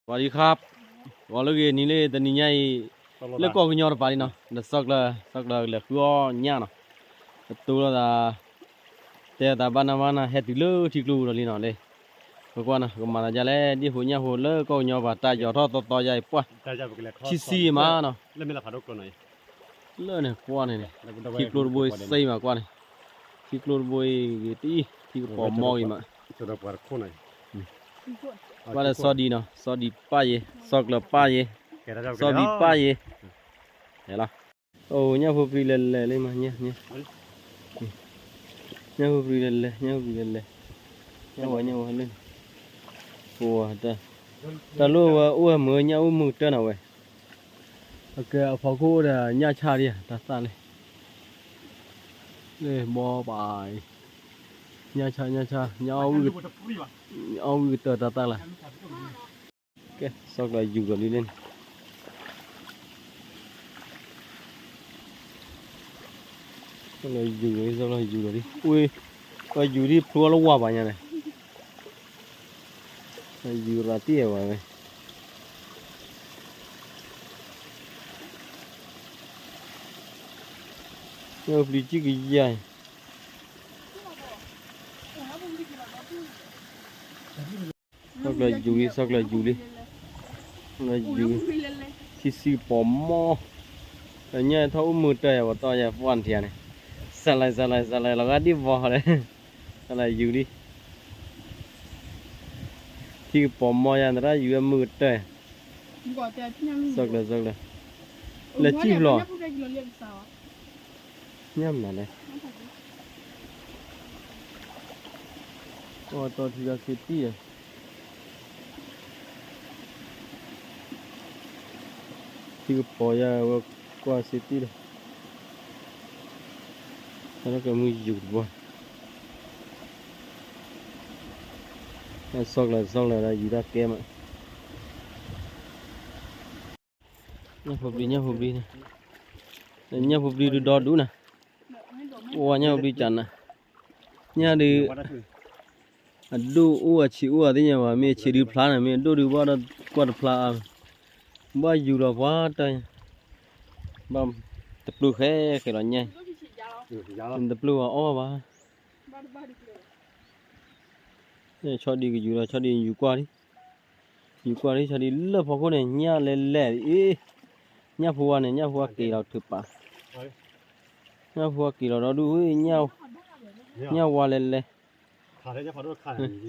สวัสดีครับ ဂီၤလၢအဂ့ၤ နံၤလၢတနံၤညါအံၤ လၢကီၢ်ကညီတပၤလံနီၤ ဒီးစီၤကျၢၤ စီၤကျၢၤလဲၤဃုအီၣ်ညၣ်နီၤ ပတိလိာ်သး တဲသးဘၣ်နၢ်ဘၣ်နၢ် ဟဲတုၤလၢထံကျိပူၤဒီးလံနီၤလံ ပကွၢ်နီၤ ကမၤသးဒ်လဲၣ် ဒ်ဟိညၣ်ဖိလၢကီၢ်ကညီပၤ တၢ်ယီၤထီၣ်သီသီယါအံၤ ပှၢ် ဆံဆံမးနီၤ လၢန့ၣ်ကွၢ်န့ၣ်န့ၣ် ထံကျိတဘိအံၤစ့မးကွၢ်န့ၣ် ထံကျိတဘိအံၤဂ့ၤတအံၤ ထံကပီၤမီဂ့ၤမး ကွၢ်လၢစီၤဒံနီၤ စီၤဒံပၢ်ယ့ၤ စီၤကျၢၤပၢ်ယ့ၤ စီၤဘံပၢ်ယ့ၤ ဟဲလီၤ အိၣ် ညၣ်ဖိပြံလဲၤလဲၤလံမး ညၣ် ညၣ် ညၣ်ဖိပြံလဲၤလဲၤ ညၣ်ဖိပြံလဲၤလဲၤ ညၣ်ဝဲ ညၣ်ဝဲလၢ ပဝဲတၢ် တၢ်လိၣ်ဝဲအိၣ်ဝဲမုာ် ညၣ်အိၣ်မုာ်ကတၢၢ်နီၤဝဲ အကဲအဖီခိၣ်အိၣ်ဒီးညၣ်ဆၣ်ဒံး တၢ်သၣ်လၢ လၢဘီပၤအံၤ ညၣ်ဆၣ် ညၣ်ဆၣ် ညၣ်အီၣ်ဝံၣ်ကတၢၢ်တၢ်သၣ်လၢ ကဲ စီၤကျၢၤယူၤဒီးလံလၢန့ၣ် စီၤကျၢၤယူၤဒီးလံ စီၤကျၢၤယူၤဒီးလံ ဝ့ၢ် ပှၤယူၤဒံးဖျိလၢဝါဘၣ်ညါန့ၣ် ယူၤရၤတံၢ်ဝဲဝဲ ညၣ်ပျံၤကံၢ်ကယါ စီၤကျၢၤယူၤလံ စီၤကျၢၤယူၤလံ ယူၤ ထံဆံကပီၤမီ ညၣ်ထီၣ်အိၣ်မုာ်တၢၢ်ယၤ ပှၤတီယၤ ပှၢ်နထံၣ်န့ၣ် စးလဲၤ စးလဲၤ စးလဲၤ လီၤဂာ်ဒံးဘီလဲၣ် စးလဲၤယူၤလံ ထံကပီၤမီယၤ သရၣ်ယူၤဝဲမုာ်ကတၢၢ် စီၤကျၢၤ စီၤကျၢၤ လဲၤစံၣ်ဖျိ ညၣ်မနုၤလဲၣ် အီၣ်တီထံဒီးစ့တံၢ်ဒီး ထံကပီၤယၤဝဲကွၢ်စ့တံၢ်ဒီး တၢ်လၢကမုာ်ယူၤတဘီ စီၤကျၢၤ စီၤကျၢၤဒီးယူၤတၢ်ကဲမး ညၣ်ဖိပြံ ညၣ်ဖိပြံန့ၣ် ညၣ်ဖိပြံဒုးဒီဒူၣ်နၤ အိၣ်ဝဲညၣ်ဖိပြံကနၤ ညၣ်ဒုး အဒိၣ်အိၣ်အဆံးအိၣ်အသ့ၣ်ညါဘၣ် မ့ၢ်အဆံးဒုးဖျါန့ၣ် မ့ၢ်အဒိၣ်ဒုးဘၣ်ဒီးကွၢ်တဖျါအါ ဘၣ်ယူၤလီၤပှၤတၢ် ဘၣ်တပျုၢ်ဃဲဃဲလီၤညၣ် တပျုၢ်ဘၣ်အီၣ်ဘၣ် ဆီဒံကယူၤဒီး ဆီဒံယူၤကွၢ်လံ ယူၤကွၢ်လံ ဆီဒံလၢဖီခိၣ်န့ၣ် ညၣ်လဲၤလဲၤအံၤ ညၣ်ဖိဝါန့ၣ် ညၣ်ဖိဝါက့ၤလီၤထုးပာ် ညၣ်ဖိဝါက့ၤလီၤဒီဒူၣ် ညၣ်ဝါလဲၤလဲၤ ဆီ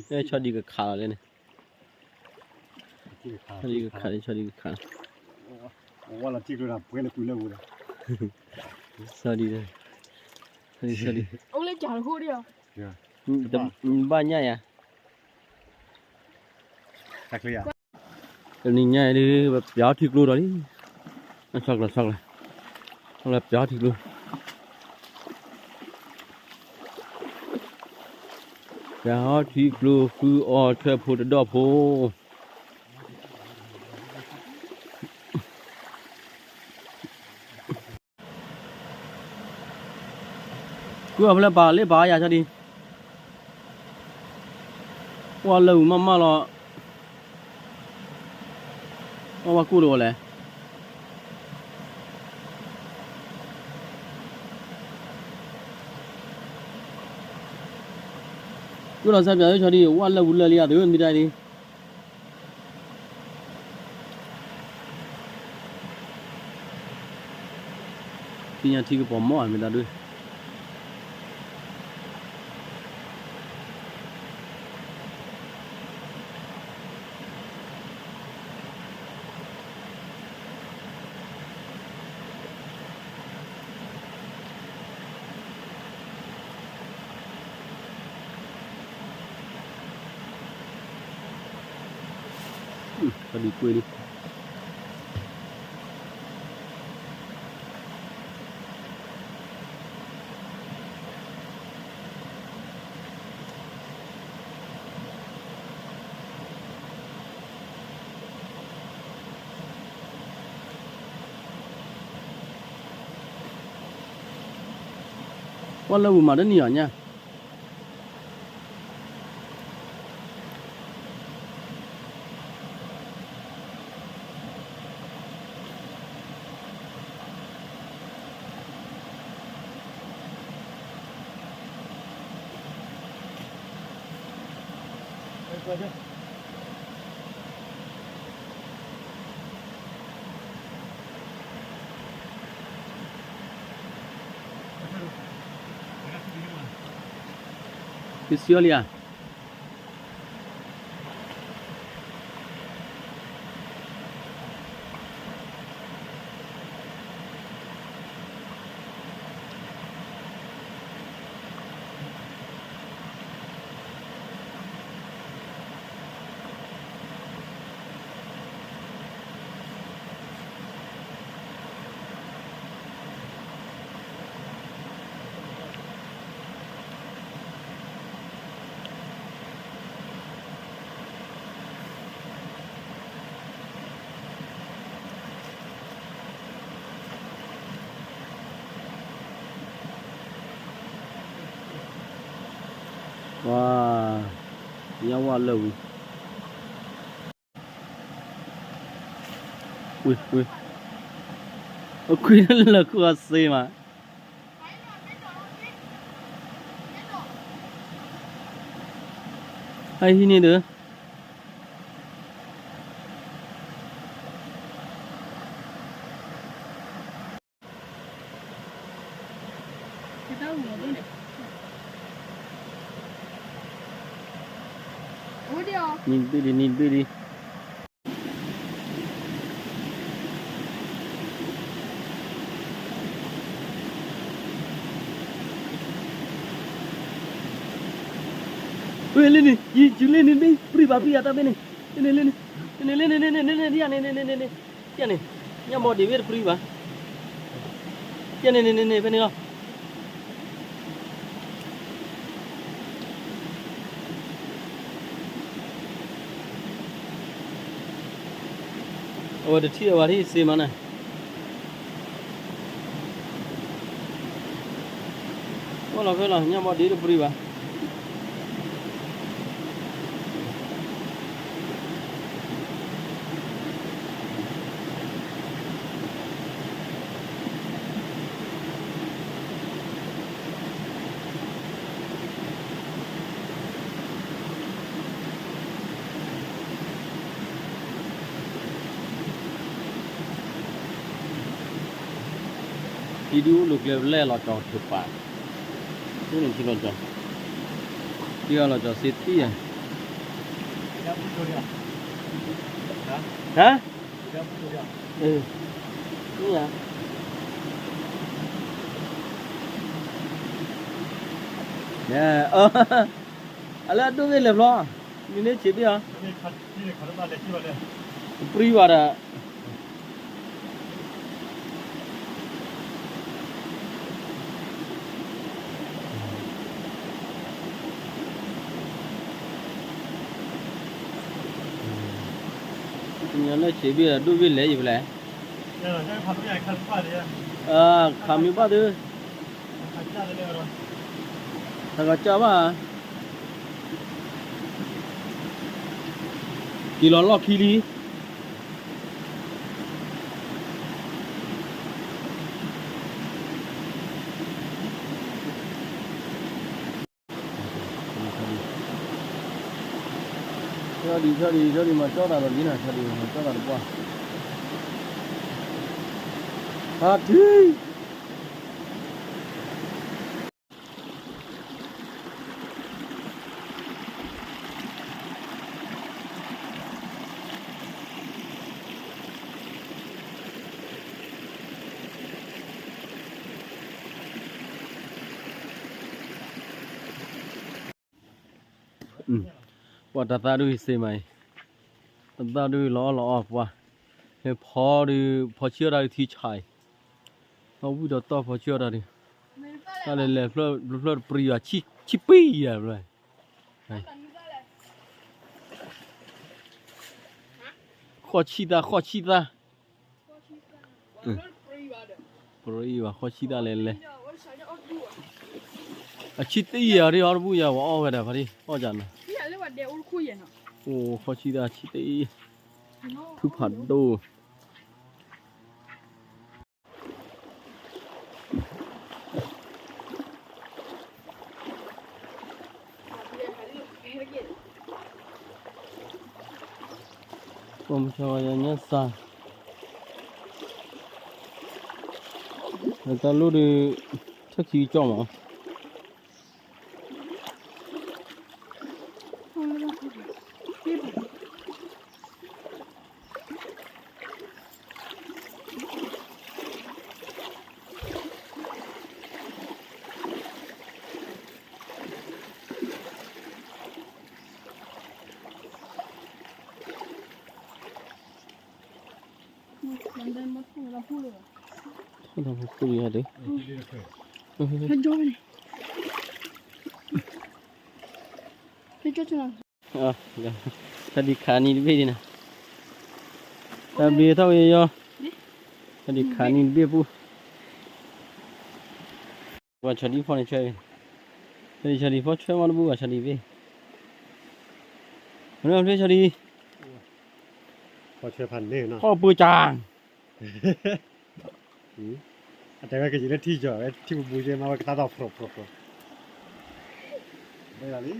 ဒံကခးလီၤလၢန့ၣ် ဆီဒံကခးလီၤ ဆီဒံကခးလီၤ ဆီဒံ ဘၣ်ညၣ်ယၤ တနံၤညါအံၤဒုး ပပျးထံကျိဒီးလံ ဆီကျၢၤ ဆီကျၢၤ ဆီကျၢၤပျးထံကျိ ပျးထံကျိဃုအီၣ်ထၢၣ်ဖိတဒီၣ်ဖိ ဃုအီၣ်ဖဲလဲၣ်ပာ်လၢပာ်ယၤဆီဒံး ကွၢ်လၢဝံၤမးမးလီၤ အီၣ်ဘၣ်ကိၣ်တဝီလဲၣ် ကွၢ်လီၤစၢ်ပၠးလၢဆီဒံး ဝၣ်လၢဝံၤလၢလံယၤ သုမ့ၢ်တၢ်ဒံး သ့ၣ်ညါထံကပီၤမီၢ်မ့ၢ်တၢ်ဒုး တၢ်ဒုးကွ့ၢ်လံ ကွၢ်လၢဝံၤမးတနံၤအီၤညါ တ ကစံလံဧါ. ဝါ, ညၣ်ဝါလၢာ်ဝံၤ, ဝံၤ, ဝံၤ, အခွံလၢာ်ခိၣ်အစ့မး, ဟဲဟံးန့ၢ်ဒီး နံၤတဘ့ၣ်ဒံး, နံၤတဘ့ၣ်ဒံး. ဝဲလၢန့ၣ်, ယံၤလၢန့ၣ်, ပြံဘၣ်ပြံယၤတၢ်ဘ့ၣ်န့ၣ်, လၢန့ၣ်, လၢန့ၣ်, လၢန့ၣ်, လၢန့ၣ်, လၢန့ၣ်, လၢန့ၣ်, လၢန့ၣ်, ညၣ်ဘီဒံးဝဲတပြံဘၣ်, လၢန့ၣ်, လၢန့ၣ်, ဖဲန့ၣ်လီၤ. အဝဲတထံၣ်အဝဲထံၣ်စ့မးန့ၣ်, အိၣ်လီၤဖဲလီၤ ညၣ်ဘီဒံးတပြံဘၣ်. ဟံၣ်ဒုအိၣ်လၢကျဲပလဲၣ်လီၤကၠီၤထုးပာ်, အိၣ်န့ၣ်ထံလီၤကၠီၤ, ထံဂၤလီၤကၠီၤစ့တံၢ်ဧါ, ဟါ, အ, အလၢအဒိၣ်ဂ့ၤလဲၤဖျီ, နန့ၣ်ဆံးဘ့ၣ်ဧါ, ပြံဘၣ်ဒီး ပညီလၢဆံးဘ့ၣ်ဒီးဒိၣ်ဘ့ၣ်လဲၤအံၤဖဲလဲၣ်, ခးမံဘၣ်သု, တၢ်ကစၢ်ဘၣ်, က့ၤလီၤလီၢ်ခံလံ. ဆီဒံး ဆီဒံး ဆီဒံး မၤကၠီၣ်သးဒီးလံနီၤ, ဆီဒံး မၤကၠီၣ်သးတပှၢ်, ဟးထံၣ် ပှၤတၢ်သးဒုးစ့မးအံၤ, တၢ်သးဒုးလီၤအီၣ်လီၤအီၣ်ပှၤ, ဟဲဖီဒုး ဖီဆံၣ်အီၣ်တၢ်ဒုးထံဆးအံၤ, အဝံၣ်ဒီးတီၢ်ဖီဆံၣ်အီၣ်တၢ်ဒုး, တၢ်လဲၤလဲၤဖျၢၣ်ဖျၢၣ်တပြံဘၣ်, ဆံၣ်ပံယၤဘျီ, ဃီၣ်ဆံၣ်သၣ် ဃီၣ်ဆံၣ်သၣ် ပြံဘၣ် ဃီၣ်ဆံၣ်သၣ်လဲၤလဲၤ, အဆံၣ်တအံၤအီၤဒ်အီၤတဘူၣ်ယၤ ပှၤအီၣ်ဝဲဒၣ်ဖါတံၢ် အီၣ်ယၤနီၤ, အိၣ်ဃီၣ်ဆံၣ်သၣ်ဆံၣ်တအံၤ, ထူဖးဒိၣ် ဟဲတက့ၢ်, ပိာ်မုၣ်ဆၢဝါယညါစၢ်, တၢ်လိၣ်ဒီး ထၢၣ်ခံကၠီမး. ထီၣ်ဒီးဖိၣ်ယၤဒီး, တၢ်ဒံးခးနံၤတဘ့ၣ်ဒ်နၤ, တၢ်ဘျုးထီၣ်ဝဲယီၤ, တၢ်ဒံးခးနံၤတဘ့ၣ်ပူၤ, ပှၤဆီဒံဖီန့ၣ်ဆွဲ, ဆီဒံဖီဆွဲမးတဘူၣ်ဘၣ်ဆီဒံဘ့ၣ်, မနုၤဖျဲဆီဒံ, ဖီပူၤကၢ် အတဲဝဲကယံာ်လၢထံကၠီၤဝဲ ထံပူၤပူၤကဲမးဝဲကသၣ်ထီၣ်ဖျိးဖျိးဖျိး, ဝဲဒၣ်လံ,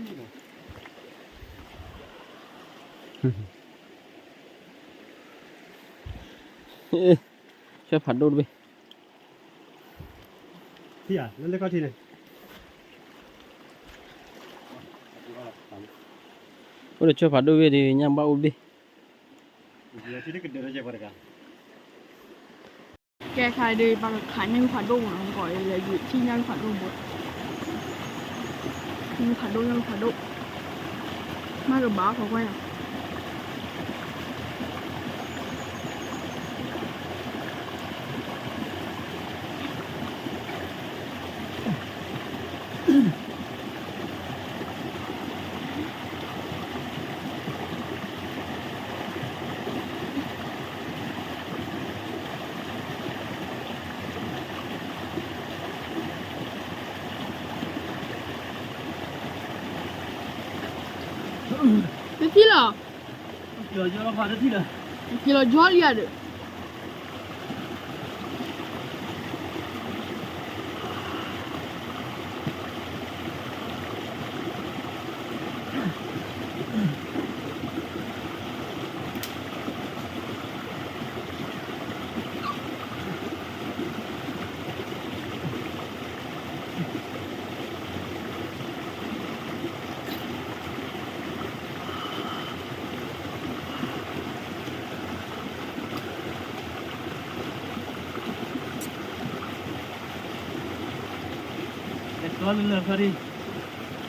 ဆၢဖးဒိၣ်တဘ့ၣ်, ထံဧါ လၢလၢကီၢ်ထံန့ၣ်, အိၣ်ဒီးဆၢဖးဒိၣ်ဘ့ၣ်ဒီး ညၣ်ဘၣ်အိၣ်တဘ့ၣ်. ကဲခါဒီး ပှၤကခးညၣ်ဖးဒိၣ်မး ကီးလဲၤယံာ်ထံၣ်ညၣ်ဖးဒိၣ်ဘိ, ညၣ်ဖးဒိၣ် ညၣ်ဖးဒိၣ်, မ့ၢ်ကဘၣ်ဖီကွၢ်နီၤ. တထံၣ်လီၤ, က့ၤလီၤယီလံဧါဒီး က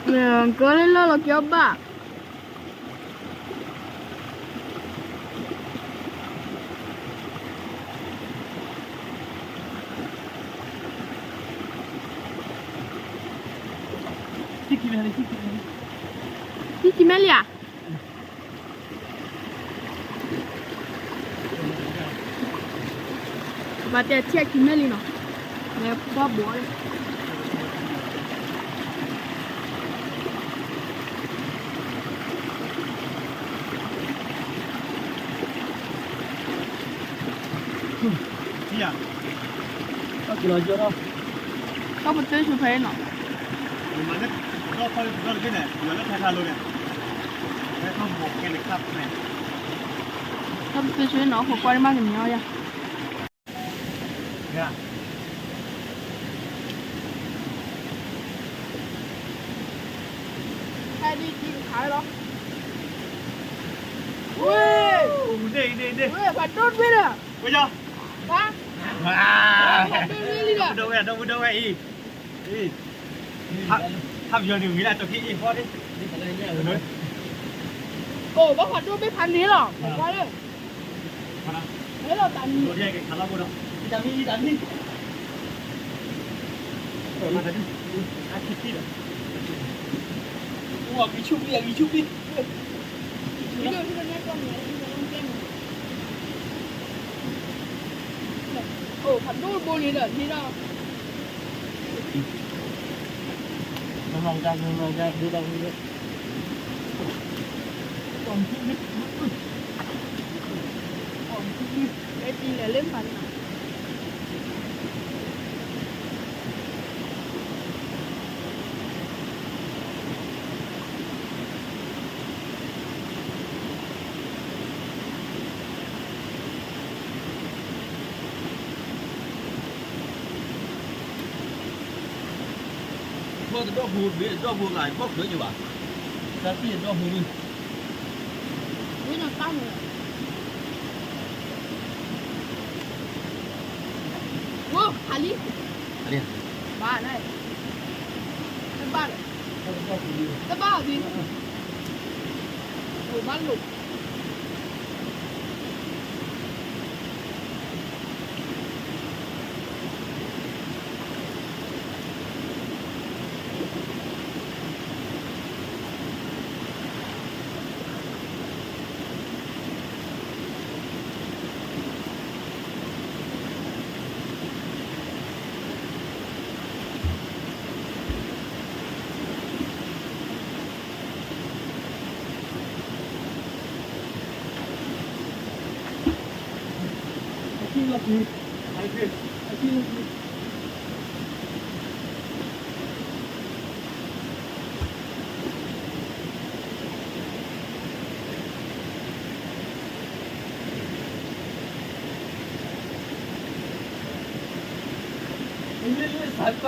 လၢလၢလီၤက့ၤအီၣ်ဘၣ်. ထံၣ်ခံမဲလံဧါ, ဘၣ်တဲထံၣ်ခံမဲလံနီၤ, လဲၤဘၣ်ဘိးလံ. ထံၣ်ဧါ, တၢ်က့ၤလီၤယီထီၣ်, တၢ်ပတုာ်ဆူဖဲအံၤနီၤ, တၢ်ပတုာ်ဆူနီၤ ဖိကွၢ်ဒ်မးကညီယၤ. ဖဲဒ်တံၢ်ကခးလီၤ, ဝဲ, ဝဲ ဖးဒိၣ်တဘ့ၣ်ဒီး, ဝဲ, ဖးဒိၣ်တဘ့ၣ်လံဒီး, ဒီဝဲ, ဒီဝဲ, ဒီဝဲအံၤ, အံၤ, ဟးပယီၤန့ၣ်ဝံၤလၢ တက့ၢ်အံၤဃီဒ့, အိၣ်ဘၣ်ဖးဒိၣ်တဘ့ၣ်ဖးန့ၣ်လီၤ, ကွၢ်လၢ ဟဲလီၤတၢ်မံၤ, တၢ်မံၤ, တၢ်မံၤ, အခံသံဒီး, အိၣ်အဂံၢ်ဆူၣ်ပံ, အဂံၢ်ဆူၣ်ပံ, အိၣ်ဖးဒိၣ်တဘိန့ၣ်ဒီး န့ၣ်ဒီး မၤကဒါကမၤကဒါဒိဒီးဝံၤလၢ အဲၣ်တံၢ်လဲၤလၢမၤနီၤ. ဘၣ်တဒီဖိမ့ၢ်တဒီဖိဂၤဘီၣ်ချၢညါဘၣ်, တၢ်တံၢ်ဒီဖိမ့ၢ်, ဝဲညါတၢ်မ့ၢ်, ဝိ ဟးလံ, ဘၣ်လဲၣ်, တဘၣ်လဲၣ်, တဘၣ်အီၤဒ်, အိၣ်ဘၣ်လိ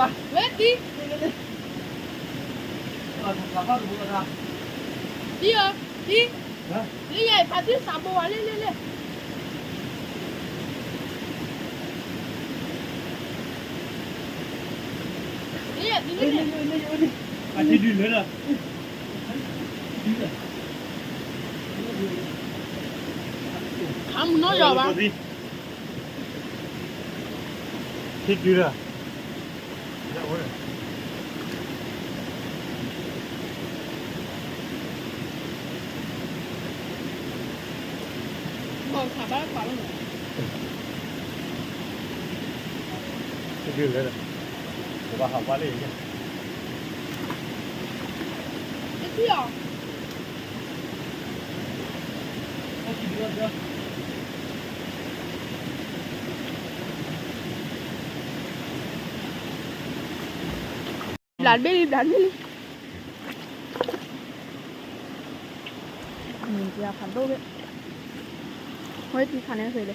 ာ် ဝဲတံၢ်, တံၢ်ဧၢ, တံၢ်, လၢယဲဖါတံၢ်စးဘိဝဲလၢလၢလၢ, လၢယဲဒ်လၢလၢ, ဖါတံၢ်ဒုးလၢလၢ, ခါမုၢ်နီၢ်ယီၤဘၣ်, ထံဒုးလၢ ဘၣ်ခးဘၣ်ခးလီၤ, တဒုးလဲၣ်, ကဘၣ်ဟးဘၣ်လၢယဲ, တထံၣ်အီၤ ဘျးတဘ့ၣ်လံ ဘျးတဘ့ၣ်လံ, ဖးဒိၣ်ဘ့ၣ်, ဝဲတံၢ်ခါန့ၣ်ဃ့လံ,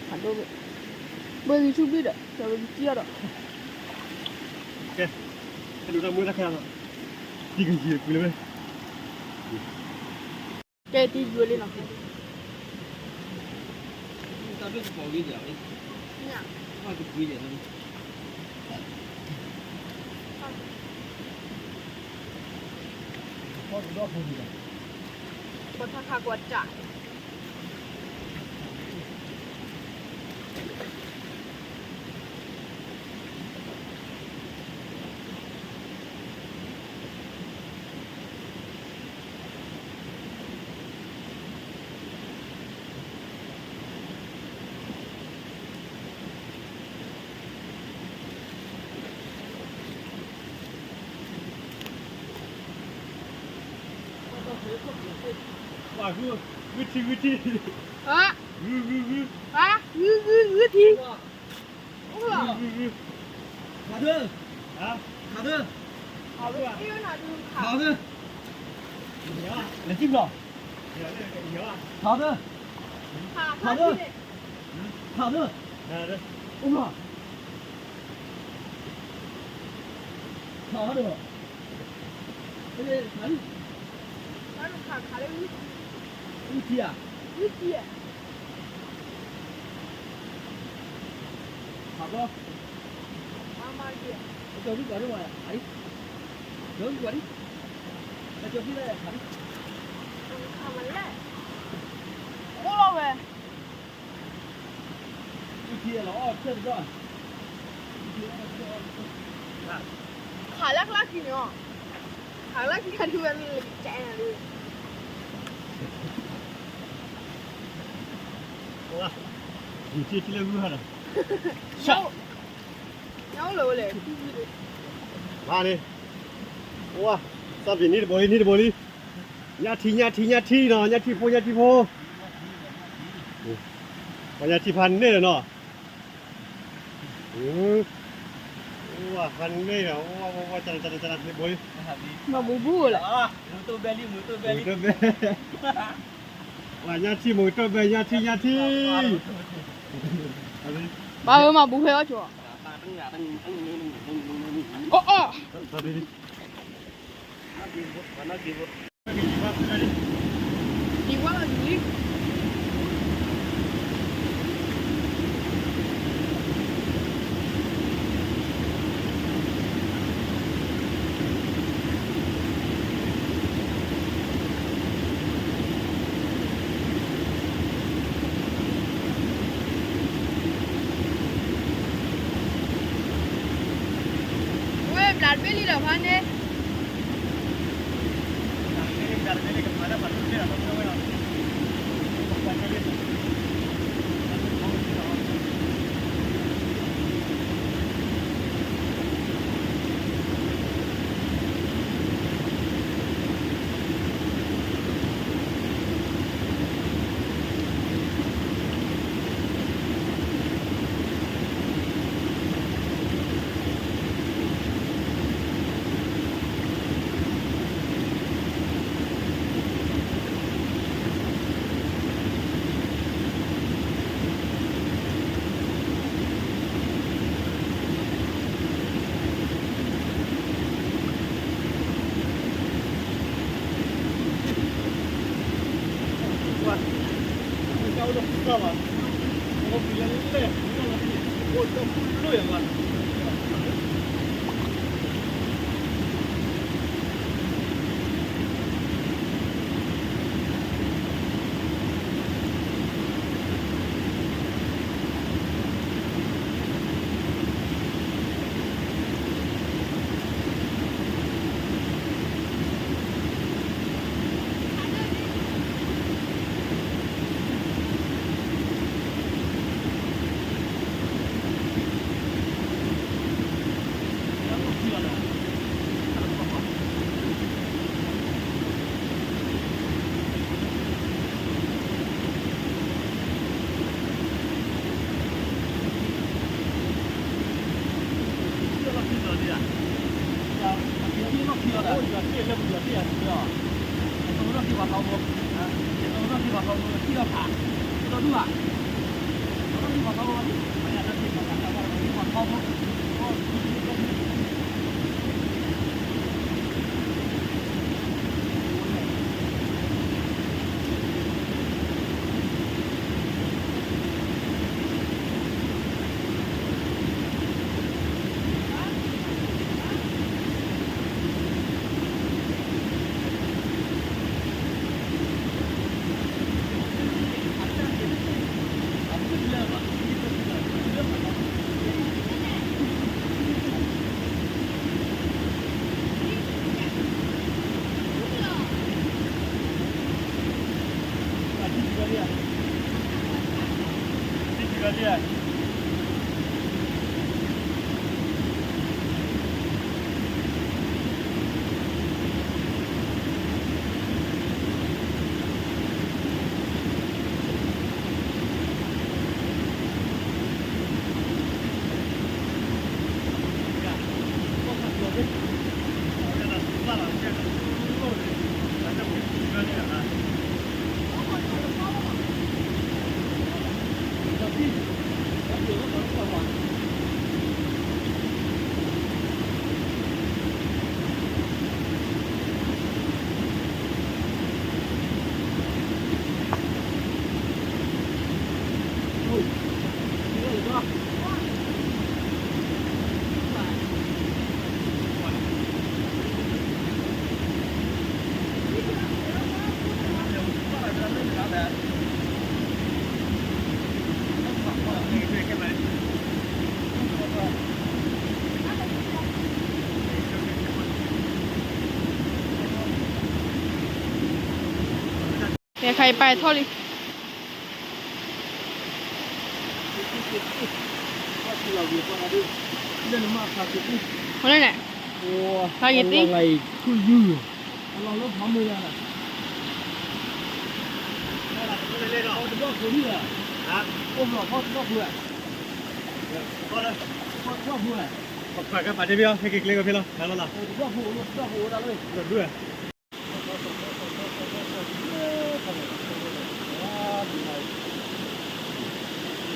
ဖးဒိၣ်ဘ့ၣ်, ဘၣ်ဂံၢ်ဆူၣ်ဘ့ၣ်ဒီး ကၢ်ဝဲကစံၣ်အီၤဒီး, ကဲ, ဟဲဒိးတၢ်မူတၢ်ခဲလီၤ, တံၢ်ကယံာ်ကွံာ်လၢဝဲ ကဲတံၢ်ယွဲလံနီၤ, ကီၢ်ထါခါကွၢ်စး ဝဲ, ဂုၢ်ထံ ဂုၢ်ထံ, ဟါ, ဂုၢ်, ဂုၢ်, ဂုၢ်, ဂုၢ်, ဂုၢ်ထံ, ဂုၢ်, ဂုၢ်, ဂုၢ်, ခးဒၢ, ခးဒၢ, ခးဒၢ, လဲၤစံၣ်ဘျီ, ခးဒၢ, ခးဒၢ, ခးဒၢ, အိၣ်ဘျီ ခးဒၢ, ခးလံ, ခးလံ, ဝံထံဧါ, ဝံထံဧါ, ခးဘျီ, ကၠီၤဖံးကွၢ်ဒံးဝဲ, ကၠီၤဖံးကွၢ်ဒံး, ကၠီၤဖံးလၢခးလံ, ခးမလဲၣ်, အိၣ်လီၤဝဲ ခးလၢကျါခံန့ၣ်, ခးလၢကျါခံန့ၣ်ဝဲ, ယထံၣ်ထံၣ်လၢဂုၢ်ဟါဒီး, ညါအိၣ်လၢၤဝဲလဲၣ်, မၤန့ၣ်, ဝါ, သးပ့ၤန့ၢ်တဘိလံ န့ၢ်တဘိလံ, ညၣ်ထံ ညၣ်ထံ ညၣ်ထံနီၤ, ညၣ်ထံဖိ ညၣ်ထံဖိ, ပှၤညၣ်ထံဖးန့ၢ်ဒီးနီၤ, ဝါ ဖးန့ၢ်ဒီး ဝါ ဝါ ဝါ ကနၤ ကနၤ ကနၤ န့ၢ်ဘိလံ, မၤဘူဘူလဲၣ်, မူၤတိၢ်ဘဲလံ မူၤတိၢ်ဘဲလံ, မူၤတိၢ်ဘဲ, ဝါ ညၣ်ထံ မူၤတိၢ်ဘဲ ညၣ်ထံ ညၣ်ထံ, ပၢ်ဧၢ မၤဘူဖဲအီၣ်ဆိး အိၣ်အိၣ် ဝဲဘျးတဘ့ၣ်လံလီၤဖါန့ၣ် ယခါအံၤပာ်ထီၣ်လံ, အဃိန့ၣ်န့ၣ်, ဖးက့ၤသံ, ပှၤကပာ်ဒ့ဖဲအီၤ ဟဲက့ၤကျဲကဖဲလီၤ, ဟဲလီၤလီၤ, ဒ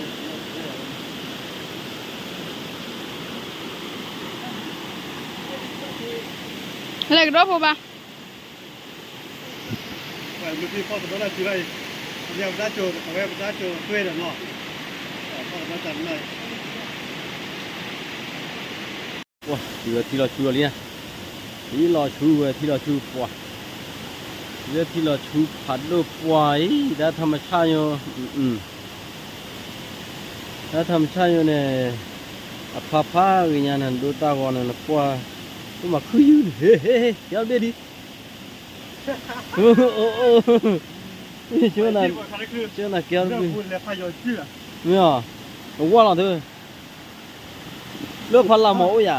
ုး လဲၤကဒီဖိဘၣ်. ပှၤမ့ၢ်ဖီၣ်ကဒီလၢထံလီၤအံၤ, ပတၢ်ကၠိ, အဝဲပတၢ်ကၠိထွဲဒီးနီၤ, ဖီၣ်ကဒီတၢ်နီၤ, ပှၤ တုၤဝဲထံလီၤဆူလီၤလံ, ထံလီၤဆူဝဲ ထံလီၤဆူပှၤ, လၢထံလီၤဆူဖးဒိၣ်ပှၤအံၤ တၢ်ထီမဆၣ်ညိ, တၢ်ထီမဆၣ်ညိန့ၣ်, အဖါဖါဂ့ၤညါန့ၣ် နဒိတၢ်ဂီၤန့ၣ် နကွၢ်, အိၣ်မးခုယုၢ်န့ၣ် ဟ့ၣ်ဟ့ၣ်ဟ့ၣ် ကဲအီၤတဘ့ၣ်ဒံး, ကဲနၤကဲအီၤတဘ့ၣ်, မ့ၢ်အီၤ, အဝၢ်လီၤသု, လၢဖးလၢ်မၤအိၣ်ယၤ,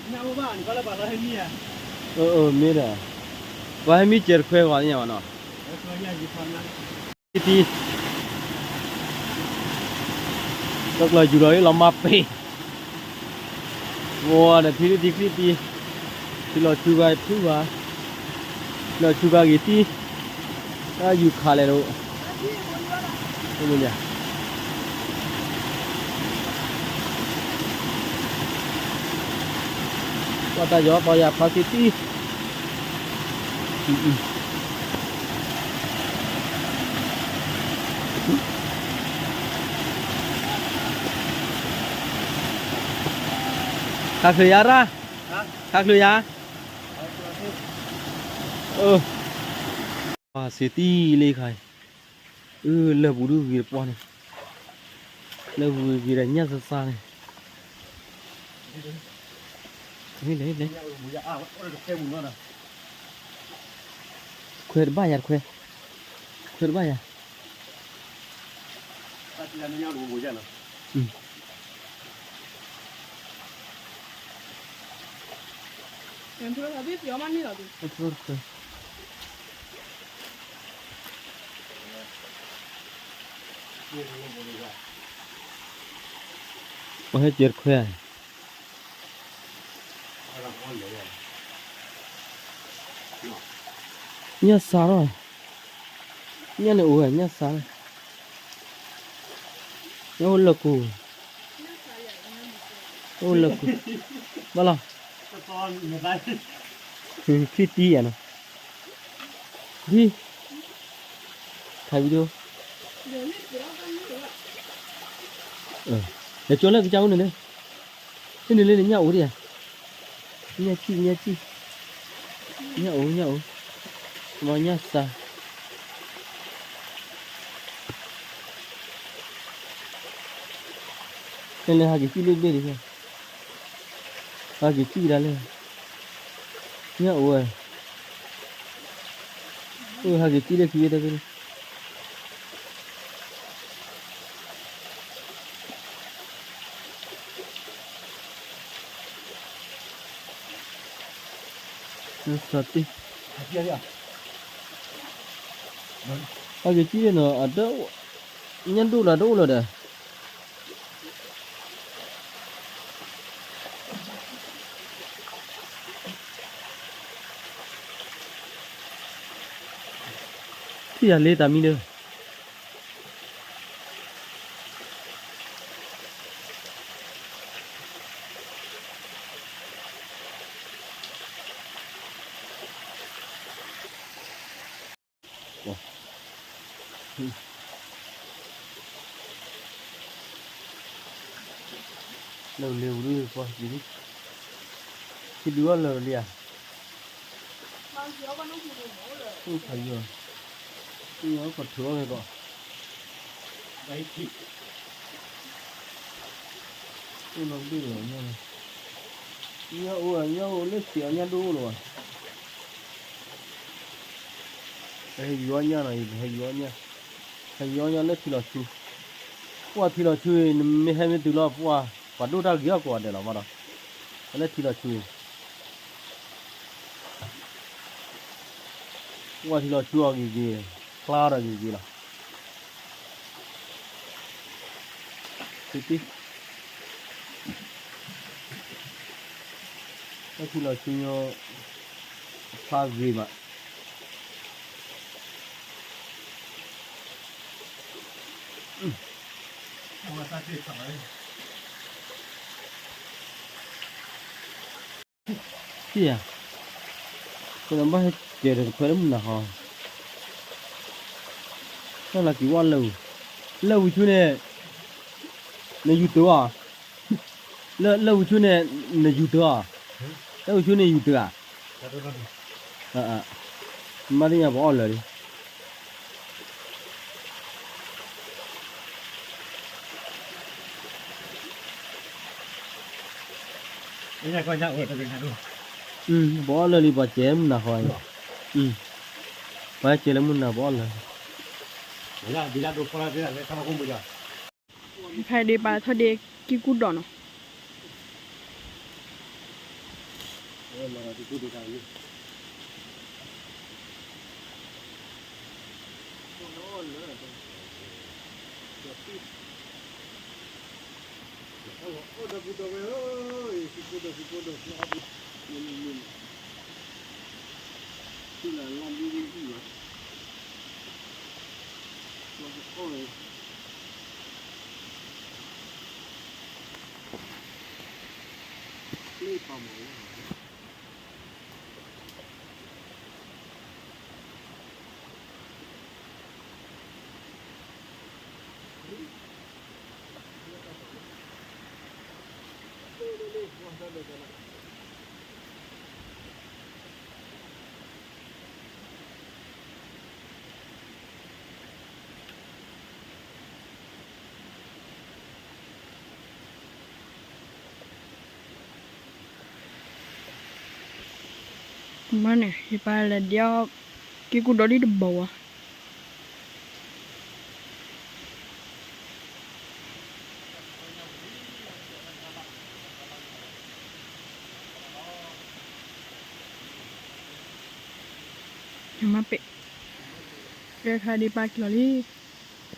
မ့ၢ်ဒီး, ပှၤဟဲမံစဲးတခွဲဂီၤသ့ၣ်ညါဘၣ်နီၤ, တံ, တကျၢၤယူၤလီၤလၢလီၤမၤပ့ၤ, ဝီဒီးထံလၢထံချံတံ, ထံလီၤဆူဂၤဖုဂၤ, ထံလီၤဆူဂၤဂ့ၤတံ, တၢ်ယူၤခးလဲၣ်ဒိး, ပှၤတၢ်ယီၤပှၤယၤဖါသ့တံ ခါချုးယၤရၣ်, ခါချုးယၤ, ပှၤစံးတံလၢခါအံၤ, အၢ လၢၢ်ပူၤဒုဂ့ၤတပှၢ်န့ၣ်, လၢၢ်ပူၤဂ့ၤဒီးညၣ်စၢ်စၢ်န့ၣ်, လဲၤလဲၤ, ခွဲးတဘၣ်ယၤတခွဲး, ခွဲးတဘၣ်ယၤ ပှၤဟဲစဲးတခွဲး, ညၣ်စၢ်လီၤ, ညၣ်န့ၣ်အိၣ်ဝဲ ညၣ်စၢ်လီၤ, ညၣ်အိၣ်လၢၢ်ကိၢ်, အိၣ်လၢၢ်ကိၢ်, ဘၣ်လီၤ, ချံတံယၤနီၤ, ဒ် ถ่ายวิดีโอ, လဲၤကၠီလၢကစၢ်အိၣ်န့ၣ်လၢ, ဟဲနုာ်လၢန့ၣ် ညၣ်အိၣ်ဒံးဧါ, ညၣ်စံၣ် ညၣ်စံၣ်, ညၣ်အိၣ် ညၣ်အိၣ်, မ့ၢ်ညၣ်စၢ်, လဲၤလဲၤဟးက့ၤစံၣ်လၢဘ့ၣ်ဒံး, ဟးက့ၤစံၣ်ဒၣ်လဲၣ်, ညၣ်အိၣ်ဝဲ, အိၣ်ဟးက့ၤစံၣ်လၢခံဝဲတၢ်ဘ့ၣ်လၢ စးတ့ၢ်, ဟဲက့ၤစံၣ်လၢနီၤ အတ, ညၣ်ဒိၣ်လၢတအိၣ်လၢၤဒီး ထံၣ်ယၤလ့တၢ်မံဒီး လၢလ့ဝံၤပှၤကံၤလံ, ထံဒုးအီၣ်လၢာ်လံဧါ, ဖးယီၤ, ဖးယီၤကီၢ်ထုးအီၣ်က့ၤကီး, အိၣ်လီၤဘ့ၣ်လီၤညါ, ညၣ်အိၣ်ဧါ ညၣ်အိၣ်လၢစံးအီၤညၣ်ဒိၣ်အိၣ်လီၤဘၣ်, ပဟဲယူၤအီၣ်ညၣ်နီၤအံၤ ပဟဲယူၤအီၣ်ညၣ်, ဟဲယူၤအီၣ်ညၣ်လၢထံလီၤဆူ, ပှၢ်ထံလီၤဆူအံၤ နမ့ၢ်ဟဲမ့ၢ်တုၤလီၤ ပှၢ်ပှၤဒိၣ်တၢ်ဂ့ၤအီၣ်ကိးဂၤဒဲးလီၤမးဒီး, လၢထံလီၤဆူအံၤ ပှၢ်ထံလီၤဆူအီၤဂ့ၤဂ့ၤ, ဖျါဒီးဂ့ၤဂ့ၤလီၤ, သ့တံ, ပှၢ်ထံလီၤဆူညါ, ဖျါဂ့ၤမး ထံၣ်ဧါ, နဘၣ်ဟဲကဲဒီးတခွဲလၢမုၢ်နၤဟီ, တၢ်လီၤက့ၤဝဲလၢဝံၤ, လၢဝံၤဆူန့ၣ်, နယူၤတၢ်ဧါ, လၢလၢဝံၤဆူန့ၣ်, နယူၤတၢ်ဧါ, လၢဝံၤဆူန့ၣ်ယူၤတၢ်ဧါ, မ့ၢ်သ့ၣ်ညါပအီၣ်လၢာ်လံ ပအီၣ်လၢာ်လံ ပှၤကဲမုၢ်နၤဃီ, ပှၤကဲလၢမုၢ်နၤ ပအီၣ်လၢာ်လံ, ဖဲဒ့ပာ်ထီၣ်ဒ့ကံၢ်ကူၣ်ဒီးနီၤ, မ့ၢ်န့ၣ် ယပၢ်လဲၤဒ့အီၣ် ကံၢ်ကူၣ်ဒီးဒ်တဘီဝဲ မ့ၢ်ပ့ၤ ကဲခါဒံးပာ်ကလီၤလ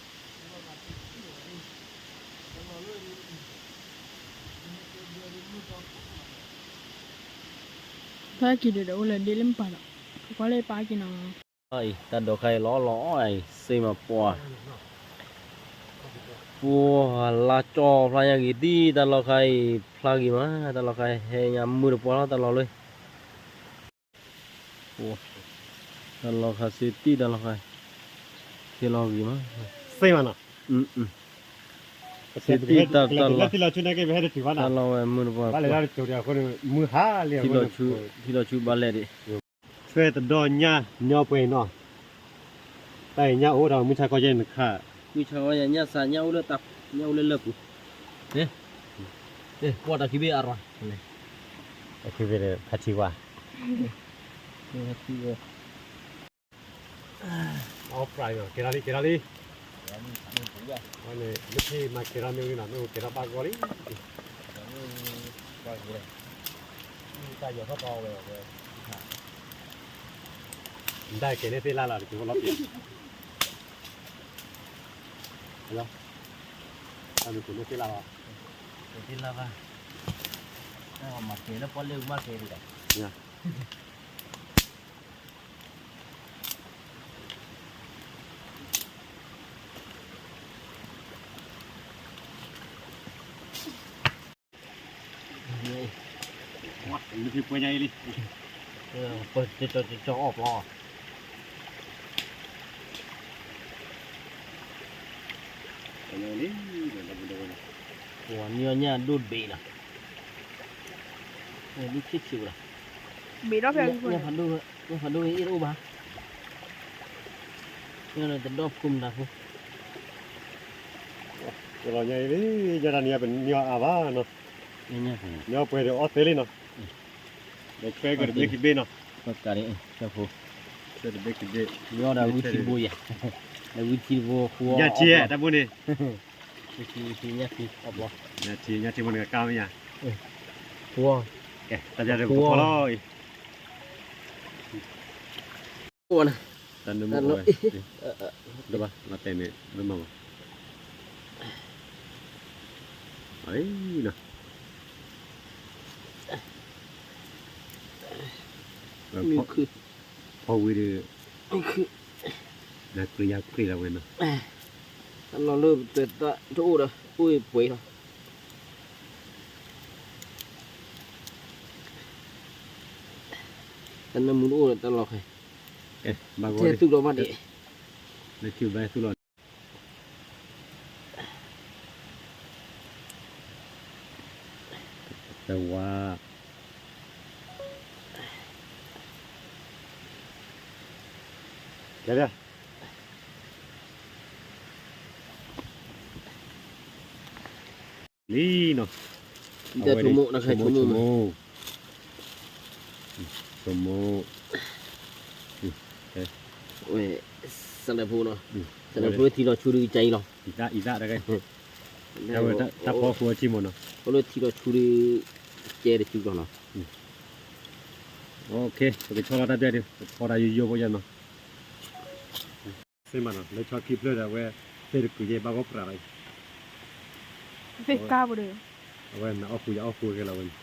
ံ ပာ်က့ၤဒီး အိၣ်လၢဒ့လၢမပာ်ဒီး ကွၢ်လၢပာ်က့ၤနီၤ တၢ်ဒိးခါအံၤလီၤလီၤအီၣ်အံၤ စ့မၤပှၢ် ပှၢ်လါကၠီဖျါညါဂ့ၤသံ တၢ်လီၢ်ခါအံၤ ဖျါဂ့ၤမး တၢ်လီၢ်ခါဟဲညါမုၢ်တပှၢ်လီၤ တၢ်လီၢ်လၢ တၢ်လီၢ်ခါစ့တံၢ်တၢ်လီၢ်ခါ ခဲလီၤဂ့ၤမး စ့မးနီၤ စ့တံၢ်တၢ်လီၢ် တၢ်လီၢ်ဝဲမုၢ်တပှၢ် ထံလီၤဆူဘၣ်လဲၣ်ဒံး ဆွဲတဒီညါ ညီပှဲၤနီၤ တၢ်အံၤညၣ်အိၣ်ဒီး မုၢ်ဆါခီယဲၢ်နခါ မုၢ်ဆါခီယဲၢ်ညၣ်စး ညၣ်အိၣ်လၢတၢ် ညၣ်အိၣ်လၢလၢပူၤ ကွၢ်တၢ်ခံဘ့ၣ်အရၤ တၢ်ခံဘ့ၣ်ဖးထံဝါ ဖးထံဝါ အီၣ်ပြးအံၤနီၤ ကဲထီၣ်လံ ကဲထီၣ်လံ မ့ၢ်မၤကဲထီၣ်မ့ၢ်ဝံၤနီၤ မ့ၢ်ကဲထီၣ်ဘၣ်ဂီၢ်လံ တၢ်ယီၤထီၣ်တီဝဲ တၢ်ကဲန့ၣ်သ့ၣ်လၢ်လီၤ တက့ၤဝဲလီၤပျံၤ တၢ်မ့ၢ်ကဲန့ၣ်သ့ၣ်လၢ်လီၤ သ့ၣ်လၢ်ဘၣ် မၤကဲလၢပှၢ်လၢမၤကဲဒံးဒီး လၢဖံပှဲၤညါအံၤလံ ပၢၢ်ကၠီကၠီအီၣ်ပျီ ပှၤနံၤအီၣ်ညၣ်ဒိၣ်တဘ့ၣ်လီၤ ဒ်ဆ့ၣ်ဆ့ၣ်လီၤ ဘ့ၣ်ဒီးဖဲ ညၣ်ဖးဒိၣ်အ့ၣ်တအိၣ်ဘၣ် ညၣ်လၢတဒီဖုမတၤဖိ ကလီၤညါအံၤလံ ညၣ်တၢ်နံၤအံၤ ပနံၤအီၣ်အါဘၣ်နီၤ နံၤအီၣ်ပှဲၤဒီးအီၣ်သ့လံနီၤ ဒီးဆွဲကတဘ့ၣ်ခံဘ့ၣ်နီၤ ဆွဲတဘ့ၣ်ခံဘ့ၣ် နံၤအီၣ်ဒီးဝံထံတဘိယၤ ဒီးဝံထံတဘိဃိ ညၣ်ထံ တၢ်ဘိန့ၣ် ဝံထံ ဝံထံ ညၣ်ထံ အီၣ်ဘျီ ညၣ်ထံ ညၣ်ထံဘိန့ၣ်ကါမ့ၢ်ယၤ ဃိ ကဲ တၢ်ယၤတကဖီလီၤ အိၣ်နၤ တၢ်နၢမူအိၣ်ဝဲ ဒိၣ်ဘၣ် လီၤတဲာ်န့ၣ် လၢမၤဘၣ် အံၤနီၤ မုၢ်ခုၣ် ဖီဝံၤဒီး နၤကြ့ယၤကြ့လီၤဝဲနီၤ တၢ်လီၢ်လၢပတၢ်တအိၣ်ဒီး အိၣ်ပှဲၤလီၤ. တၢ်နၢမူတအိၣ်ဒီးတၢ်လီၤဃဲၤ, ထဲသူၣ်လီၤဘၣ်ဒံး, လၢခံဘၣ်သူၣ်လီၤ, တဝါ, လံနီၤ, အဝဲဒၣ် ဆိမိၣ် ဆိမိၣ် ဆိမိၣ်, ဝဲ စလဲးဖိနီၤ, စလဲးဖိလၢထံလီၤဆူဒုကကါအံၤလီၤ, အံၤသၣ် အံၤသၣ်တဂၤ, တၢ်ဝဲတၢ်ဖီဃုအထံမ့ၢ်နီၤ, ဖိလၢထံလီၤဆူဒု ကဲတစုလီၤနီၤ, ပကဆီလီၤတၢ်ပျၢ်ဒုး ပဖီတၢ်ယိယိဖိယဲနီၤ. စ့မးနီၤ လၢဆီခံဖျၢၣ်ဒီး အဝဲ သ့ၣ်တကုာ်ယဲဘၣ်ဂီၢ်ပြးလီၤ, သ့ၣ်ကါပူၤဒီး, အဝဲနအီၣ်ဃူယအီၣ်ဃူကဲလီၤဝဲန့ၣ်,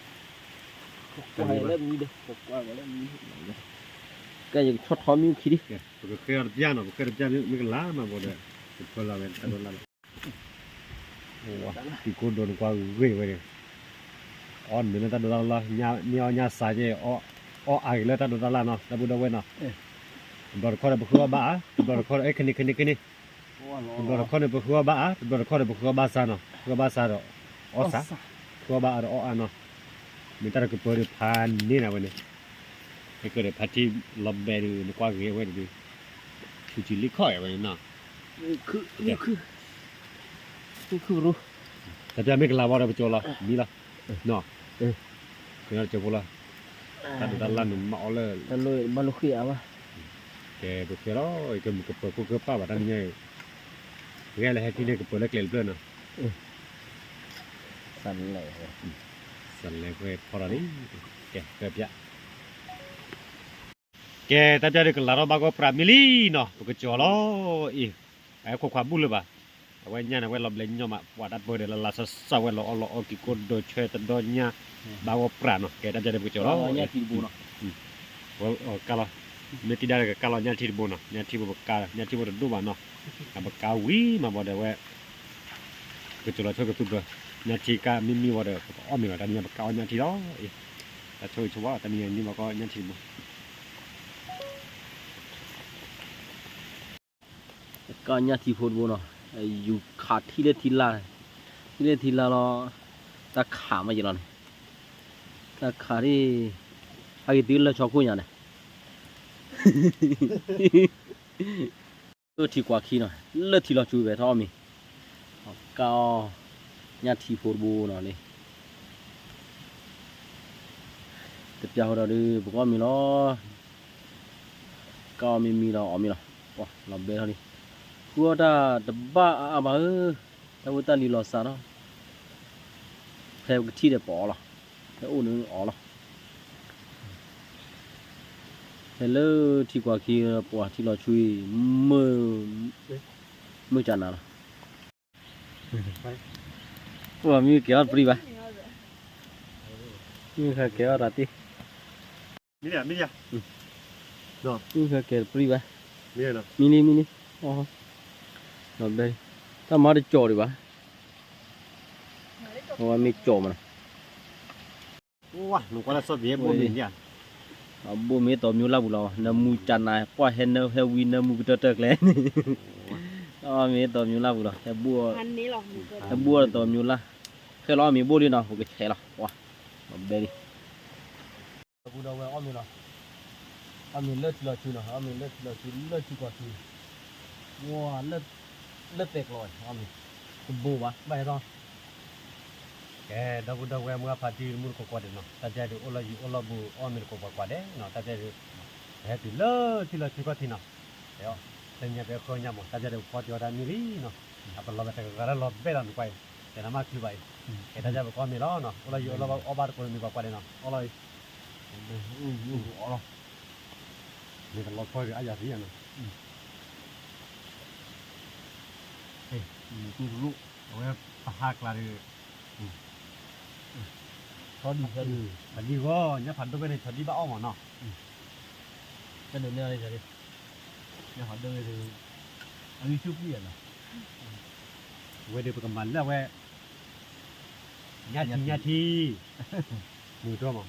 ကဲယကဆီထီမ့ၢ်ခံဒံး, ပကဃ့အီၤတပျၢ်နီၤ ပဃ့တပျၢ်မ့ၢ်ကလၤမးဘၣ်ဒီး, ပဖီလီၤဝဲတၢ်ဒိးလၢ်လီၤ ကံၤကိၢ်ဒိးနကွၢ်ဂ့ၤဝဲန့ၣ်, အီၣ်နုာ်လၢတၢ်ဒိးတၢ်လၢ်, ညၣ်အီၣ်ညၣ်ဆါက့ၤ, အီၣ်အါက့ၤလၢတၢ်ဒိးတၢ်လၢ်နီၤ ဒီပုၢ်ဒီဝဲၢ်နီၤ, တဘျီတခီၣ်ဒီးပဃုအီၣ်ဘၣ်ဧါ, တဘျီတခီၣ်ဒီး အဲ ခဲန့ၣ်ခဲန့ၣ်ခဲန့ၣ်, တဘျီတခီၣ်န့ၣ်ပဃုအီၣ်ဘၣ်ဧါ, တဘျီတခီၣ်ဒီးပဃုအီၣ်ဘၣ်ဆါနီၤ, ဃုအီၣ်ဘၣ်ဆါဒီး အီၣ်ဆါ, ဃုအီၣ်ဘၣ်အါဒီးအီၣ်အါနီၤ, မ့ၢ်တၢ်တကပၢၤဒီးဖးန့ၢ်နၤဝဲန့ၣ်, ဟဲကဒီးဖါတံၢ်လီၤဘဲဒုး နကွၢ်ဂ့ၤဝဲဒုး, ဆူၣ်ထံလံခီၣ်ဝဲန့ၣ်နီၤ, ခုၣ် ခုၣ် ခုၣ် တၢ်ပျၢ်မ့ၢ်ကလၤဝဲဒီး ပကၠီလီၤ မံလီၤ, နီၤ, ကညီတကၠီဖိလီၤ, တၢ်ဒိးတၢ်လၢ်န့ၣ်မၤအီၣ်လၢ, ဘၣ်လိၣ်ဃ့အါဘၣ်, ကဲပဃ့လီၤ ကမုာ်ကပၢၤခိၣ်ကပၢ်ဘၣ် တၢ်နံၤညါအံၤ, ဂဲၤလၢဟဲထံၣ်န့ၣ်ကပၢၤလၢကျဲတဖျၢၣ်နီၤ, စလဲၤ, စလဲၤဃဲဖီထီၣ်လံ, ကဲပျၢ် ကဲတၢ်ပျၢ်ဒုးကလၤထီၣ်ဘၣ်ဂီၢ်ပြးမံလံနီၤ ပကစၢ်လီၤအံၤ, အခိၣ်ခွါဘူၣ်လၢၤဘၣ်, အဝဲညါန့ၣ် အဝဲလီၤဘျဲးညီမး ပှၤတၢ်ပၢၢ်ဒီးလၢလၢဆၢဆၢဝဲ လီၤအီၣ်လီၤအီကံၤကိၢ်ဒိးဆၢတဒီညါ, ဘၣ်ဂီၢ်ပြးနီၤ ကဲတၢ်ပျၢ်ဒုးပကစၢ်လီၤ, ကလီၤ, မ့ၢ်တံၢ်ဒၣ်ကကလီၤညၣ်ထံတဘိနီၤ ညၣ်ထံဘိပကါ ညၣ်ထံဘိတဒိၣ်ဘၣ်နီၤ, အပကါဝံၤမးဘၣ်ဒီးဝဲ ကစၢ်လီၤဆိကသူၣ်ပျၢၤ, ညၣ်ထံကါမ့ၢ်မံဝံၤဒီး ပကအီၣ်မ့ၤလီၤ တၢ်နံၤညါပကအီၣ်ညၣ်ထံလီၤ, တၢ်ဆိၣ်ဂ့ၤဆိၣ်ဝါ တၢ်နံၤညါန့ၣ်ဘၣ်ကီညၣ်ထံတဘိ, ကီညၣ်ထံဖိတဘိနီၤ, ယူၤခးထံလၢထံလါ, ထံလၢထံလါလီၤ, တၢ်ခးမးယလီၤန့ၣ်, တၢ်ခးဒ်, ဟဲက့ၤတုၤလၢဆီခိၣ်ညါန့ၣ် လၢထံကွၢ်ခံနီၤ လၢထံလီၤဆူဖဲထီၣ်အီၣ်မ့ၤ, ကါအီၣ်ညၣ်ထံဖိတဘိနီၤန့ၣ်, တပျၢ်ဃီဒီးဒုး ပကအီၣ်မ့ၤလီၤ, ကါအီၣ်မ့ၤမံလီၤအီၣ်မ့ၤလီၤ, လီၤဘဲထီၣ်လံ, ဃုအီၣ်တၢ်တဘၣ်အါအါဘၣ်ဧၢ, တၢ်ဖိတၢ်လံၤလီၤစၢ်ထီၣ်, ဖဲပကထံၣ်ဒီးပအီၣ်လီၤ, ဖဲအိၣ်န့ၣ်အီၣ်လီၤ ဖဲလၢထံကွၢ်ခံပှၤထံလီၤဆူအံၤ, မုၢ်ကနၤလီၤ, ပှၤမံကဲၤအီၣ်တပြံဘၣ်, မုၢ်ဃဲကဲၤအီၣ်တၢ်တ့, မုၢ်ဃဲကဲၤတပြံဘၣ်, မံလံမံလံ, ဒီးဘဲ, တၢ်မၤတကၠီၤဒံးဘၣ်, အဝဲမ့ၢ်ကၠီၤမးနီၤ ဘိၣ်မ့ၢ်တီၤမံၤလၢ်ပူၤလီၤ, နမူကနၤ ပှၢ်ဟဲနၢဟဲဝံနၢမူကတၢၢ်တၢၢ်ကျဲန့ၣ်, အီၣ်မ့ၤတီၤမံၤလၢ်ပူၤလီၤ, ဟဲဘိၣ်တီၤမံၤလၢ်, ခဲလီၤအီၣ်မ့ၤဘိၣ်လံနီၤ ပကဆဲးလီၤ, ပှၢ်, ဒီးဘဲလံ ဒီပုၢ်ဒီဝဲၢ်အီၣ်မ့ၤလီၤ, အီၣ်မ့ၤလၢထံလီၤဆူနီၤ အီၣ်မ့ၤလၢထံလီၤဆူ လၢထံကွၢ်ခံ, ဝါ, လၢသဲးကျိၤအီၣ်မ့ၤ, တဘိဘၣ် ဘၣ်ဟဲထီၣ်, ကဲ ဒီပုၢ်ဒီဝဲၢ်မုၢ်အဖါတံၢ်မုၢ်တကိးကွၢ်ဒဲးနီၤ တၢ်ပျၢ်ဒုးအိၣ်လီၤယံၤအိၣ်လီၤဘူးအီၣ်မ့ၤတကိးကွၢ်ကွၢ်ဒဲးနီၤ တၢ်ပျၢ်ဒုး, ပဟဲတုၤလၢထံလီၤဆူခီၣ်ထံးနီၤ, တညါပဲဃီညါမး တၢ်ပျၢ်ဒုးပဖီတံၢ်အီၣ်တၢ်မံလံနီၤ, အပလီၤဝဲတဂၤဂၤလၢလီၤဘဲလီၤနကွၢ်အံၤ, ကဲနမ့ၢ်ချုးဘၣ်အံၤ, ကဲတၢ်ပျၢ်ပကအီၣ်မ့ၤလီၤနီၤ အိၣ်လီၤယံၤအိၣ်လီၤဘူးအီၣ်ဘၣ်တကိးမ့ၤကွၢ်ကွၢ်ဒဲးနီၤ အီၣ်လီၤအံၤ မ့ၢ်တလီၤဆီဒီးအယၤသံယၤနီၤ, မ့ၢ်တူၢ်တလိၣ် အဝဲပဟးကျါဒီး, ဆီဒံၣ်ဆီဒံၣ်, ဆီဒံၣ်ဂီၢ် ညၣ်ဖးဒိၣ်ဝဲန့ၣ် ဆီဒံၣ်ဘၣ်အီၣ်မးနီၤ, ကဲဒိးန့ၢ်အီၤန့ၣ် ညၣ်ဖးဒိၣ်ဝဲန့ၣ်, အဂံၢ်ဆူၣ်ပှံၢ်ယၤနီၤ, အဝဲဒီးပကမၤလၢအဝဲ ညၣ်ထံ ညၣ်ထံ, မုၢ်တြီမး,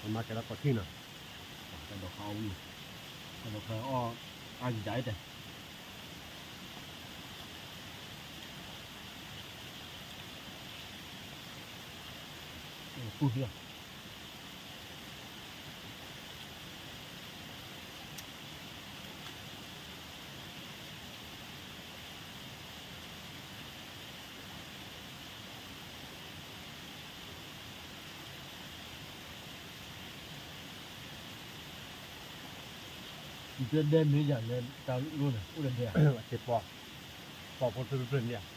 ပမၤကဲလၢကီၢ်ထံနီၤ, တၢ်ဒိးခါအီၣ်ဝံၤ, တၢ်ဒိးခါအီၣ်, အဂံၢ်ဒၣ်အံၤတဲ, ပူၤဟံၣ်လီၤ, ဒဲမ့ၢ်ယၤလၢတၢ်လိၣ်န့ၣ် အိၣ်ဒီးဒဲဧါ, အက့ၤပီ, ပီဖိတဖျၢၣ်န့ၣ်ဧါ,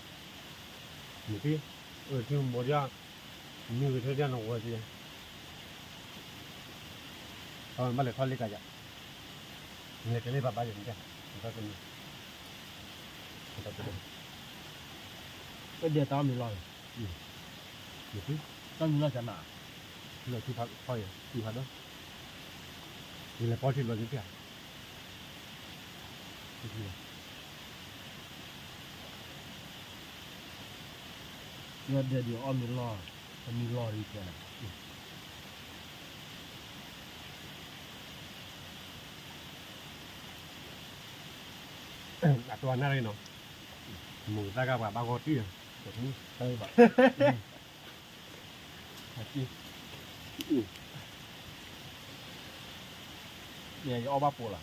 မ့ၢ်သ့, အိၣ်ဒီးထံမိၢ်ဒၣ်, မ့ၢ်ဂ့ၤထဲဒၣ်နဝဲသ့, ဘၣ်လဲၤခီလ့ကၤယၤ, လဲၤကလ့ပၢ်ဘါယၤန့ၣ်, တၢ်တမံၤ, အိၣ်ဒီးတၢ်အီၣ်မ့ၤလီၢ်န့ၣ်, မ့ၢ်သ့, တၢ်မံၤလီၢ်ကနၤ, ထံလီၤထူဖးခီယၤ ထူဖးဒိၣ်, ယလဲၤပီထံလီၤန့ၣ်ဧါ, ထံလီၤ ယဒဲဒုးအီၣ်မ့ၤလီၢ်, အမံၤလီၢ်ဒ်ကဲနၤ, အတဝါနၣ်ရံၣ်နီၤ, မိၢ်သၣ်ကပှၤဘၣ်ဂီၢ်တံၢ်, ယအီၣ်ဘၣ်ပိာ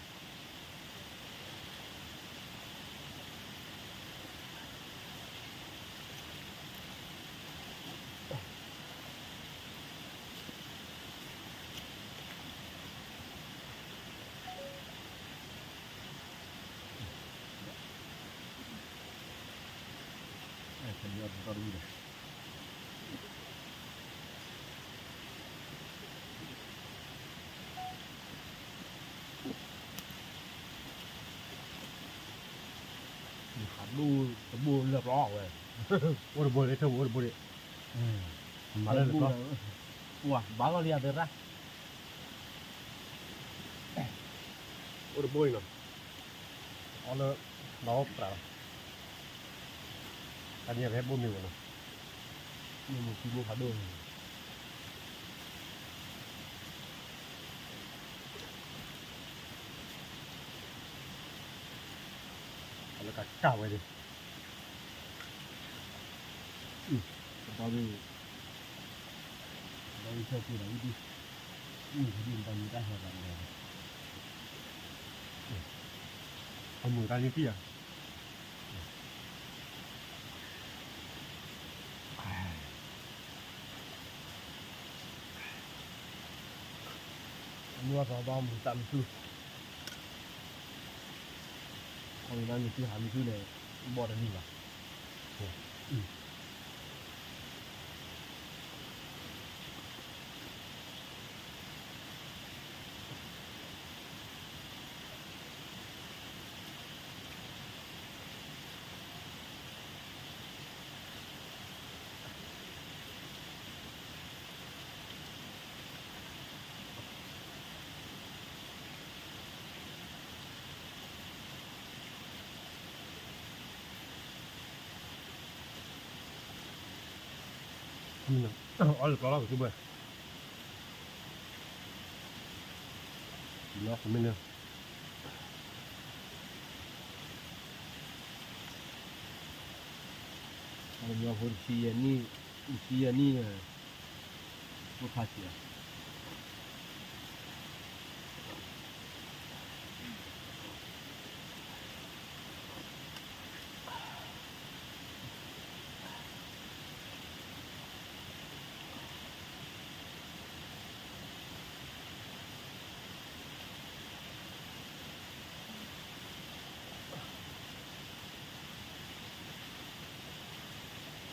်လီၤ. ဖးဒိၣ်တဘိလၢပျီဝဲ, အိၣ်တဘိလၢထၢၣ်ပူၤအိၣ်တဘိန့ၣ်, မၤလၢပျီ, ပှၤဘၣ်လီၤလံအသရၣ်, အိၣ်တဘိအံၤနီၤ, အီလၢ, ဘၣ်အိၣ်ပြးလီၤ, တၢ်န့ၣ်ဖဲဘိၣ်မ့ၢ်ဝဲနီၤ, မ့ၢ်မုၢ်ခံဘိဖးဒိၣ်န့ၣ် လၢကကၢ်ဝဲဒၣ်, ဒီး, ဒီးဝံၣ်ဆၢက့ၤဒီးဝံၣ်ဒံ, မုၢ်ကဒံၣ်တၢ်မံၤတၢ်ဟဲသးန့ၣ်, အမုၢ်တၢ်န့ၣ်တံၢ်ဧါ အမုၢ်အသီဘၣ်မုၢ်တၢ်မုၢ်ဆူၣ်, အမုၢ်တၢ်မုၢ်ဆူၣ်ဟးမုၢ်ဆူၣ်န့ၣ်, ဘီၣ်တနံၤဘၣ်. အီၣ်လၢပျီလီၤကသူဘၣ်, လီၤကမ့ၢ်န့ၣ်, အလၢပျီဖိတဆံယဲၢ်နံၣ်, တဆံယဲၢ်နံၣ်န့ၣ်, အိၣ်ဖးဆံးဧါ.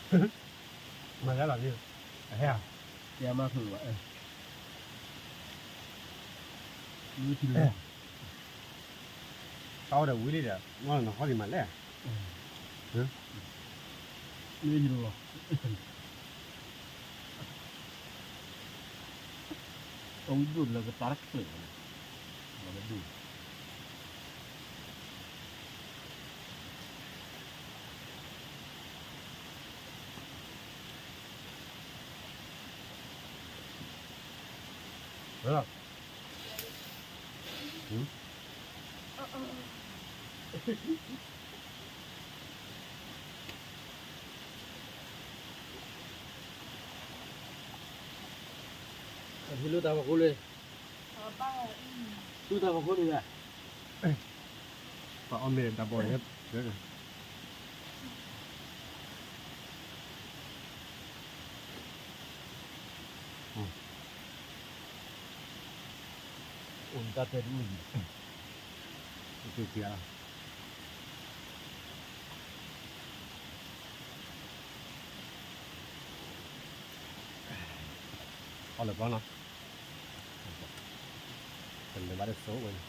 မၤလၢလီၤလံ, အဟဲဧါ, တဲမၤဖုးဘၣ်, မုၢ်ထံလီၤ, တၢ်အိၣ်ဒီးဝံၤလံဒီး မ့ၢ်နဟီၣ်လံမၤလဲၣ်, မုၢ်ထံလီၤ, အဝံၣ်ဒိၣ်လၢကတၢၢ်တချုးန့ၣ်, မၤလၢဒိၣ် လီၤ, အ ဟ့ၣ်လၢတၢ်ဖီခိၣ်လံ, သူၣ်တၢ်ဖီခိၣ်န့ၣ်, ပှၤအီၣ်မ့ၤတၢ်ဘီၣ်န့ၣ်, အိၣ်တၢ်တဲဒ်အံၤ, အီၣ်လၢပျီနီၤ, တလဲၤဘၣ်တစိဝဲန့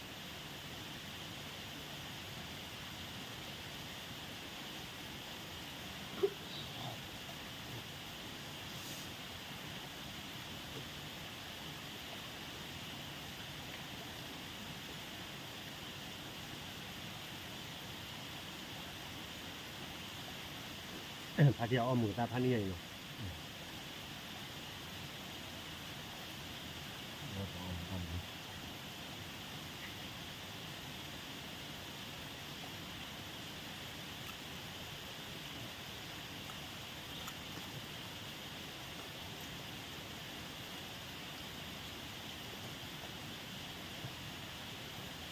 ၣ် ဖါတံၢ်အီၣ်မုာ်တၢ်ဖးန့ၢ်ယၤအံၤလီၤ.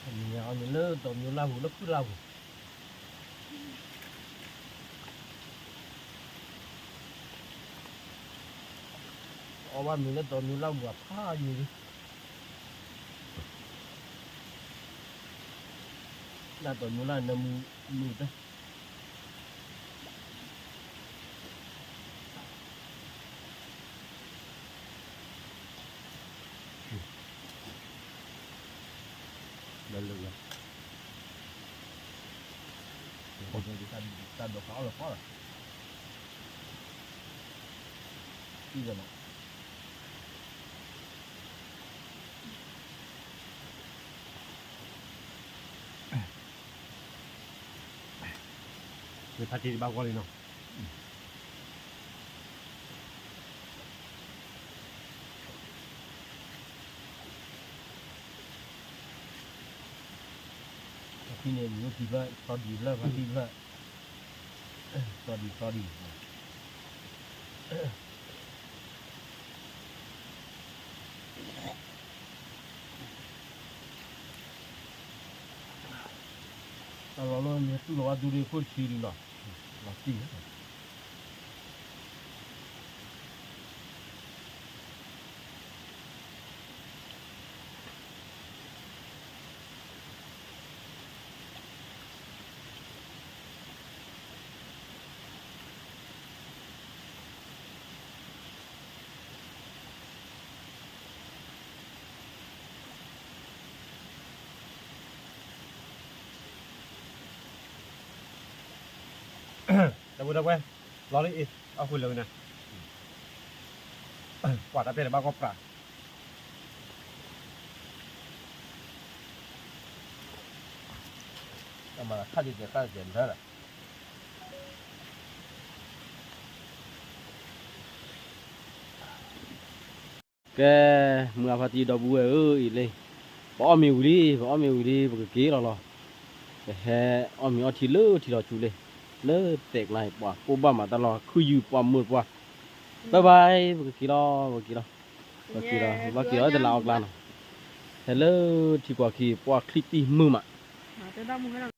အီၣ်ဘၣ်မ့ၤလၢဒီးမ့ၤလၢပူၤအဖးယံၤလံ, လၢဒီးမ့ၤလၢနမုာ်မုာ်တၢ် လၢလၢလၢ တၢ်ဒိးဃာ်အီၣ်လီၤဃီလီၤ သံလီၤနီၤ မ့ၢ်ဖါတံၢ်တဘၣ်ဂီၢ်လံနီၤ ဖါတံၢ်န့ၣ် မ့ၢ်အိၣ်ထံဖျၢၣ် စီၤဒံဖျၢၣ် ဖါတံၢ်ဖျၢၣ် စီၤဒံ စီၤဒံ တၢ်လီၤလၢမ့ၢ်တူၢ်လီၤဝဲဒူဒံးခိၣ်ဆံဒံးနီၤ လီၤတံၢ် ဒီပုၢ်ဒီဝဲၢ် လီၤလံအံၤ အီၣ်ဃုာ်လၢာ်ဝဲန့ၣ် ကွၢ်တၢ်ပဲာ်တဘၣ်ကီၢ်ပြး တၢ်မၤခါဒ်လဲၣ်ခါဒ်လဲၣ်လၢ ကဲ မုၢ်အဖါတံၢ်ဒီပုၢ်ဝဲၢ်ဧၢအံၤလံ ပအီၣ်မ့ၤဝံၤလံ ပအီၣ်မ့ၤဝံၤလံ ပကက့ၤလီၤလီၤ ပဟဲအီၣ်မ့ၤအီထံလၢထံလီၤဆူလံ လၢတဲာ်ကျါအံၤ ပှၤကိးဘၣ်မးတၢ်လီၤ ခုယုၢ် ပှၤမုာ်ပှၤ ဘၣ်ဘၣ် ပကက့ၤလီၤ ပကက့ၤလီၤ ပက့ၤလီၤ ပဘၣ်က့ၤလီၤတလးအီၣ်ကျါနီၤ ဟဲလၢထံကွၢ်ခံ ပှၤချံတံၢ်မုာ်မး